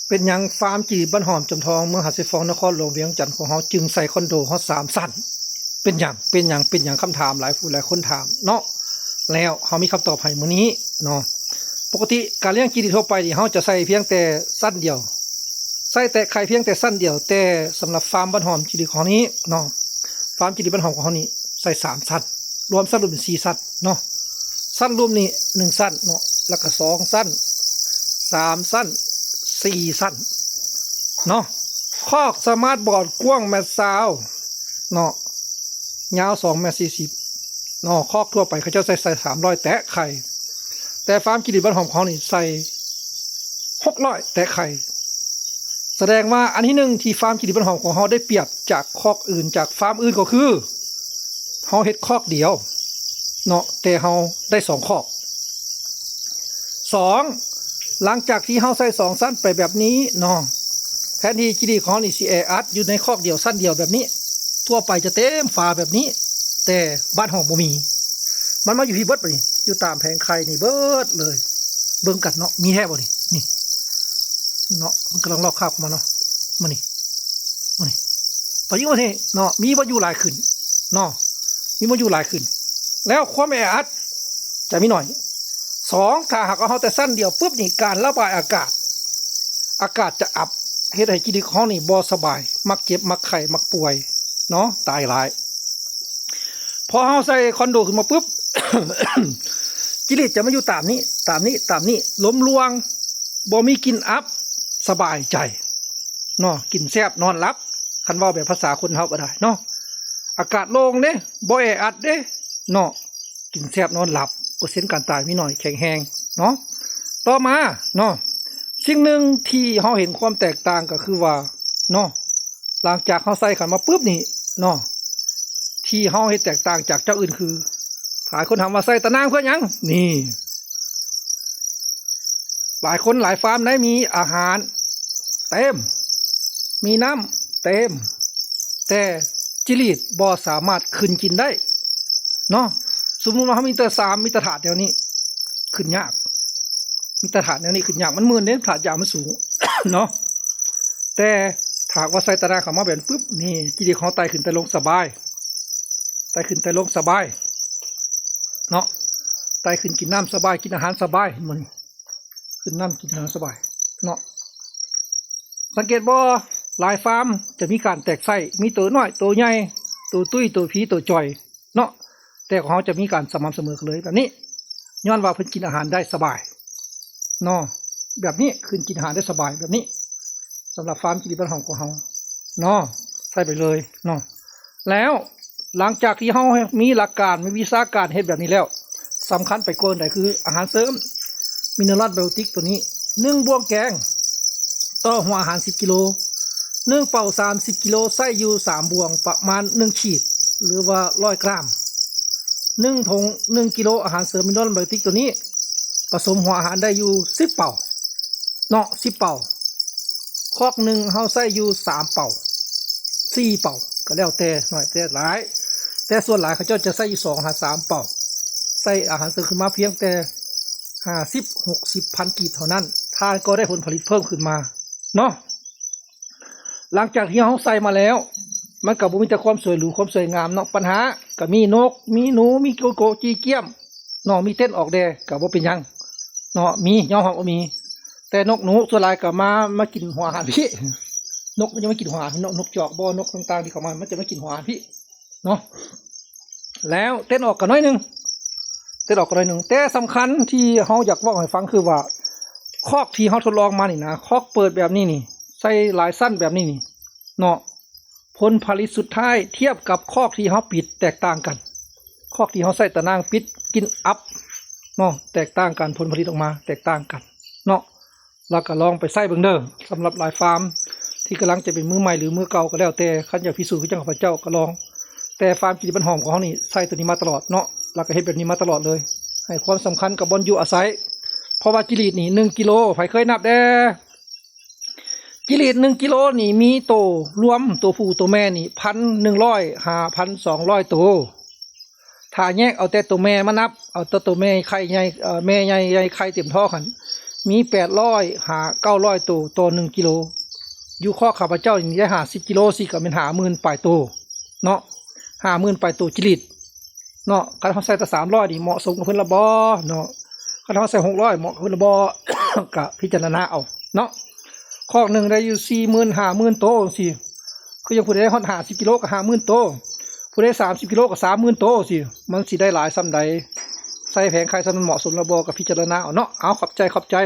ເປັນຫຍັງຟາມຈີນບ້ານຫອມຈຳທອງ ເມືອງຫາດຊາຍຟອງ ນະຄອນຫຼວງວຽງຈັນຂອງເຮົາ ຈຶ່ງໃສ່ຄອນໂດຮອດສາມຊັ້ນ? ເປັນຫຍັງ? ເປັນຫຍັງ? ເປັນຫຍັງ? ຄຳຖາມຫຼາຍຜູ້ຫຼາຍຄົນຖາມເນາະ. ແລ້ວເຮົາມີຄຳຕອບໃຫ້ມື້ນີ້ເນາະ. ປົກກະຕິການລ້ຽງຈີນລີດທົ່ວໄປນີ້ ເຮົາຈະໃສ່ພຽງແຕ່ຊັ້ນດຽວ, ໃສ່ແຕະໄຂ່ພຽງແຕ່ຊັ້ນດຽວ, ແຕ່ສຳລັບຟາມບ້ານຫອມຈີນລີດຂອງເຮົານີ້ເນາະ, ຟາມຈີນລີດບ້ານຫອມຂອງເຮົານີ້ໃສ່ສາມຊັ້ນ, ລວມຊັ້ນລຸ່ມເປັນສີ່ຊັ້ນເນາະ. ຊັ້ນລຸ່ມນີ້ໜຶ່ງຊັ້ນເນາະ, ແລ້ວກໍສອງຊັ້ນ, ສາມຊັ້ນ, ສີ່ຊັ້ນເນາະ. ຄອກສະມາດບອດກວ້າງແມັດຊາວເນາະ, ຍາວສອງແມັດສີ່ສິບເນາະ. ຄອກທົ່ວໄປເຂົາເຈົ້າໃສ່ ໃສ່ສາມຮ້ອຍແຕະໄຂ່, ແຕ່ຟາມຈີນລີດບ້ານຫອມຂອງເຮົານີ້ໃສ່ຫົກຮ້ອຍແຕະໄຂ່. ສະແດງວ່າອັນທີໜຶ່ງ ທີ່ຟາມຈີນລີດບ້ານຫອມຂອງເຮົາໄດ້ປຽບຈາກຄອກອື່ນ, ຈາກຟາມອື່ນ ກໍຄື ເຮົາເຮັດຄອກດຽວເນາະ, ແຕ່ເຮົາໄດ້ສອງຄອກ. ສອງ ຫຼັງຈາກທີ່ເຮົາໃສ່ສອງຊັ້ນໄປແບບນີ້ເນາະ, ແທນທີ່ຈີນລີດຂອງເຮົານີ້ຊິແອອັດຢູ່ໃນຄອກດຽວຊັ້ນດຽວແບບນີ້, ທົ່ວໄປຈະເຕັມຝາແບບນີ້, ແຕ່ບ້ານເຮົາບໍ່ມີ, ມັນມາຢູ່ພີ້ເບິດບາດນີ້, ຢູ່ຕາມແຜງໄຂ່ນີ້ເບິດເລີຍ. ເບິ່ງກັນເນາະ, ມີແທ້ບໍ່ນີ້? ນີ້ເນາະ, ມັນກຳລັງລອກຄາບເຂົ້າມາເນາະ, ມານີ້ ມານີ້ ໄປຢູ່ນີ້ເນາະ, ມີບ່ອນຢູ່ຫຼາຍຂຶ້ນເນາະ, ມີບ່ອນຢູ່ຫຼາຍຂຶ້ນ. ແລ້ວຄວາມແອອັດຈະມີໜ້ອຍ. ສອງ ຖ້າຫາກວ່າເຮົາແຕ່ຊັ້ນດຽວປຶບນີ້, ການລະບາຍອາກາດ, ອາກາດຈະອັບ, ເຮັດໃຫ້ຈີນລີດຂອງເຮົານີ້ບໍ່ສະບາຍ, ມັກເຈັບ, ມັກໄຂ້, ມັກປ່ວຍເນາະ, ຕາຍຫຼາຍ. ພໍເຮົາໃສ່ຄອນໂດຂຶ້ນມາປຶບ, ຈີນລີດຈະມາຢູ່ຕາມນີ້, ຕາມນີ້, ຕາມນີ້, ລົມລ່ວງ, ບໍ່ມີກິ່ນອັບ, ສະບາຍໃຈເນາະ, ກິນແຊບນອນຫຼັບ, ຄັນເວົ້າແບບພາສາຄົນເຮົາກໍໄດ້ເນາະ. ອາກາດໂລ່ງເດ້, ບໍ່ແອອັດເດ້ເນາະ, ກິນແຊບນອນຫຼັບ, ເປີເຊັນການຕາຍມີໜ້ອຍ, ແຂງແຮງເນາະ. ຕໍ່ມາເນາະ, ສິ່ງໜຶ່ງທີ່ເຮົາເຫັນຄວາມແຕກຕ່າງກໍຄືວ່າເນາະ, ຫຼັງຈາກເຮົາໃສ່ເຂົ້າມາປຶບນີ້ເນາະ, ທີ່ເຮົາເຮັດແຕກຕ່າງຈາກເຈົ້າອື່ນຄື ຫຼາຍຄົນຖາມວ່າໃສ່ຕາໜ່າງເພື່ອຫຍັງ? ນີ້ ຫຼາຍຄົນຫຼາຍຟາມໄດ້ມີອາຫານເຕັມ, ມີນ້ຳເຕັມ, ແຕ່ຈີນລີດບໍ່ສາມາດຂຶ້ນກິນໄດ້ເນາະ. ສົມມຸດວ່າເຮົາມີແຕ່ສາມ ມີແຕ່ຖາດແນວນີ້ ຂຶ້ນຍາກ, ມີແຕ່ຖາດແນວນີ້ຂຶ້ນຍາກ, ມັນມື່ນເດ້, ຖາດຢາງມັນສູງເນາະ. ແຕ່ຖ້າຫາກວ່າໃສ່ຕາໜ່າງເຂົ້າມາແບບປຶບນີ້, ຈີນລີດຂອງເຮົາໄຕ່ຂຶ້ນໄຕ່ລົງສະບາຍ, ໄຕ່ຂຶ້ນໄຕ່ລົງສະບາຍເນາະ, ໄຕ່ຂຶ້ນກິນນ້ຳສະບາຍ, ກິນອາຫານສະບາຍ, ເຫັນບໍ່ນີ້? ຂຶ້ນນ້ຳກິນອາຫານສະບາຍເນາະ. ສັງເກດບໍ່? ຫຼາຍຟາມຈະມີການແຕກໄຊ, ມີໂຕນ້ອຍ, ໂຕໃຫຍ່, ໂຕຕຸ້ຍ, ໂຕຜີ, ໂຕຈ່ອຍເນາະ, ແຕ່ຂອງເຮົາຈະມີການສະໝ່ຳສະເໝີກັນເລີຍແບບນີ້, ຍ້ອນວ່າເພິ່ນກິນອາຫານໄດ້ສະບາຍເນາະ. ແບບນີ້ ຂຶ້ນກິນອາຫານໄດ້ສະບາຍແບບນີ້, ສຳລັບຟາມຈີນລີດບ້ານເຮົາຂອງເຮົາເນາະ, ໃສ່ໄປເລີຍເນາະ. ແລ້ວຫຼັງຈາກທີ່ເຮົາມີຫຼັກການ, ມີວິຊາການເຮັດແບບນີ້ແລ້ວ, ສຳຄັນໄປກວ່າອື່ນໃດ ຄືອາຫານເສີມມິນເນີຣອນໄບໂອຕິກໂຕນີ້, ໜຶ່ງບ່ວງແກງຕໍ່ຫົວອາຫານສິບກິໂລ, ໜຶ່ງເປົາສາມສິບກິໂລ, ໃຊ້ຢູ່ສາມບ່ວງ, ປະມານໜຶ່ງຂີດ ຫຼືວ່າຮ້ອຍກຣາມ. ໜຶ່ງຖົງ ໜຶ່ງກິໂລອາຫານເສີມມິນເນີຣອນໄບໂອຕິກໂຕນີ້ ປະສົມຫົວອາຫານໄດ້ຢູ່ສິບເປົາເນາະ, ສິບເປົາ. ຄອກໜຶ່ງເຮົາໃຊ້ຢູ່ສາມເປົາ ສີ່ເປົາ ກໍແລ້ວແຕ່, ໜ້ອຍແຕ່ຫຼາຍ, ແຕ່ສ່ວນຫຼາຍເຂົາເຈົ້າຈະໃຊ້ຢູ່ສອງຫາສາມເປົາ, ໃຊ້ອາຫານເສີມຂຶ້ນມາພຽງແຕ່ຫ້າສິບ ຫົກສິບພັນກີບເທົ່ານັ້ນ, ທ່ານກໍໄດ້ຜົນຜະລິດເພີ່ມຂຶ້ນມາເນາະ. ຫຼັງຈາກທີ່ເຮົາໃສ່ມາແລ້ວ, ມັນກໍບໍ່ມີແຕ່ຄວາມສວຍຫຼູ ຄວາມສວຍງາມເນາະ, ບັນຫາກໍມີນົກ ມີໜູ ມີໂກໂກ້ຈີ້ກ້ຽມເນາະ, ມີເຕັ້ນອອກແດ່ກໍບໍ່ເປັນຫຍັງເນາະ, ມີ ຍອມຮັບວ່າມີ. ແຕ່ນົກໜູສ່ວນຫຼາຍກໍມາ ມາກິນຫົວອາຫານພີ້, ນົກມັນຈະມາກິນຫົວອາຫານພີ້ເນາະ, ນົກຈອກບໍ່ ນົກຕ່າງໆທີ່ເຂົ້າມາ ມັນຈະມາກິນຫົວອາຫານພີ້ເນາະ. ແລ້ວເຕັ້ນອອກກໍໜ້ອຍໜຶ່ງ, ເຕັ້ນອອກກໍໜ້ອຍໜຶ່ງ, ແຕ່ສຳຄັນທີ່ເຮົາຢາກເວົ້າໃຫ້ຟັງຄືວ່າ ຄອກທີ່ເຮົາທົດລອງມານີ້ນະ, ຄອກເປີດແບບນີ້ນີ້, ໃສ່ຫຼາຍຊັ້ນແບບນີ້ນີ້ເນາະ, ຜົນຜະລິດສຸດທ້າຍທຽບກັບຄອກທີ່ເຮົາປິດແຕກຕ່າງກັນ. ຄອກທີ່ເຮົາໃຊ້ຕາໜ່າງປິດ ກິ່ນອັບເນາະ, ແຕກຕ່າງກັນ, ຜົນຜະລິດອອກມາແຕກຕ່າງກັນເນາະ. ແລ້ວກໍລອງໄປໃຊ້ເບິ່ງເດີ, ສຳລັບຫຼາຍຟາມທີ່ກຳລັງຈະເປັນມືໃໝ່ ຫຼື ມືເກົ່າກໍແລ້ວແຕ່, ຄັນຢາກພິສູດຄືຈັ່ງຂ້າພະເຈົ້າກໍລອງ. ແຕ່ຟາມຈີນລີດບ້ານຫອມຂອງເຮົານີ້ໃຊ້ໂຕນີ້ມາຕະຫຼອດເນາະ, ແລ້ວກໍເຮັດແບບນີ້ມາຕະຫຼອດເລີຍ, ໃຫ້ຄວາມສຳຄັນກັບບ່ອນຢູ່ອາໄສ. ເພາະວ່າຈີນລີດນີ້ໜຶ່ງກິໂລ, ໃຜເຄີຍນັບແດ່? ຈີນລີດໜຶ່ງກິໂລນີ້ມີໂຕລວມ ໂຕຜູ້ໂຕແມ່ນີ້ ພັນໜຶ່ງຮ້ອຍ ຫາ ພັນສອງຮ້ອຍໂຕ. ຖ້າແຍກເອົາແຕ່ໂຕແມ່ມານັບ, ເອົາແຕ່ໂຕແມ່ໄຂ່ໃຫຍ່, ເອີ, ແມ່ໃຫຍ່, ໃຫຍ່ໄຂ່ເຕັມທ້ອງຫັ້ນ, ມີແປດຮ້ອຍຫາເກົ້າຮ້ອຍໂຕຕໍ່ໜຶ່ງກິໂລ. ຢູ່ຄອກຂ້າພະເຈົ້ານີ້ໄດ້ຫ້າສິບກິໂລຊີ້ ກໍແມ່ນຫ້າໝື່ນປາຍໂຕເນາະ, ຫ້າໝື່ນປາຍໂຕຈີລິດເນາະ. ຄັນເຮົາໃສ່ແຕ່ສາມຮ້ອຍນີ້ ເໝາະສົມກັບເພິ່ນລະບໍ່ເນາະ? ຄັນເຮົາໃສ່ຫົກຮ້ອຍ ເໝາະກັບເພິ່ນລະບໍ່? ກະພິຈາລະນາເອົາເນາະ. ຄອກໜຶ່ງໄດ້ຢູ່ສີ່ໝື່ນ ຫ້າໝື່ນໂຕຊີ້. ຄືຈັ່ງຜູ້ໃດຮອດຫ້າສິບກິໂລກໍຫ້າໝື່ນໂຕ, ຜູ້ໃດສາມສິບກິໂລກໍສາມໝື່ນໂຕຊີ້. ມັນຊິໄດ້ຫຼາຍສ່ຳໃດ? ໃສ່ແຜງໄຂ່ສ່ຳນັ້ນເໝາະສົມລະບໍ່? ກໍພິຈາລະນາເອົາເນາະ. ເອົາ ຂອບໃຈ ຂອບໃຈ.